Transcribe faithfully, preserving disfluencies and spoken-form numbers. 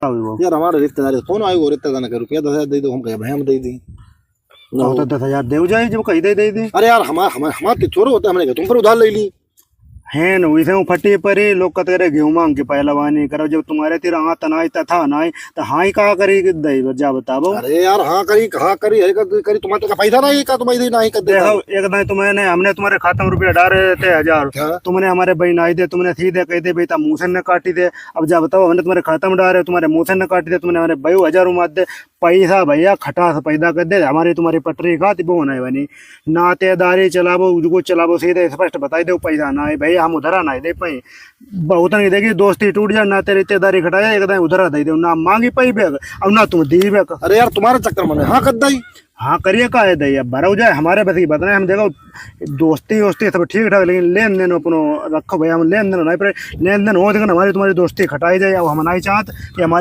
हुई वो। यार, हमारे रिश्तेदार फोन आए, वो रिश्तेदार के रुपया दस हजार दे दो, हम कहे, "भाई, हम दे दी।" ना तो हो। दस हजार दे जाए, जब कही दे, दे दी। अरे यार, हमार, हमार, हमार तो छोरो होता है, हमने कहा, "तुम पर उधार ले ली।" हैं न, वैसे वो फटी परी, लोग कहते रहे, "गेहूं मांग के पहलवानी करो, जब तुम्हारे तीर हाथ नाई, तथा नाई।" तो हाँ ही कहा करी कि दई, जा बताबो। अरे यार, हाँ करी, कहा करी, है करी, करी, तुम्हारे का पैसा नहीं, का तुम्हारे नहीं कर देता। देखो, एक दाई तुम्हें, हमने तुम्हारे खाता में रुपया डाल रहे थे हजार, हाँ। तुमने हमारे भाई नाई दे, तुमने सीधे कह दे, "भाई, ता मुँह से न काटी दे।" अब जा बताओ, हमने तुम्हारे खाता में डाल रहे, तुम्हारे मुँह से न काटी दे, तुमने हमारे भाई हजार मार दे। पैसा भैया खटास पैदा कर दे, हमारी तुम्हारी पटरी खाती वो नहीं बनी। नातेदारी चलाबो, उनको चलाबो, सीधे स्पष्ट बताई दो, पैसा ना है भैया, हम उधारा नहीं दे पाई। बहुत नहीं देगी, दोस्ती टूट जाए, नाते रिश्तेदारी खटा जाए, एक दाई उधारा दे दो, ना मांगी पाई बैग, अब ना तुम दी बैग। अरे यार, तुम्हारे चक्कर में हाँ कर दई। हाँ करिए, का है दई, अब भरो जाए, हमारे बस की बात नहीं, हम देखो दोस्ती वोस्ती सब ठीक ठाक, लेकिन लेन देन अपनो रखो भैया, हम लेन देन नहीं, पर लेन देन हो, लेकिन हमारी तुम्हारी दोस्ती खटाई जाए। अब हम नहीं चाहत कि हमारी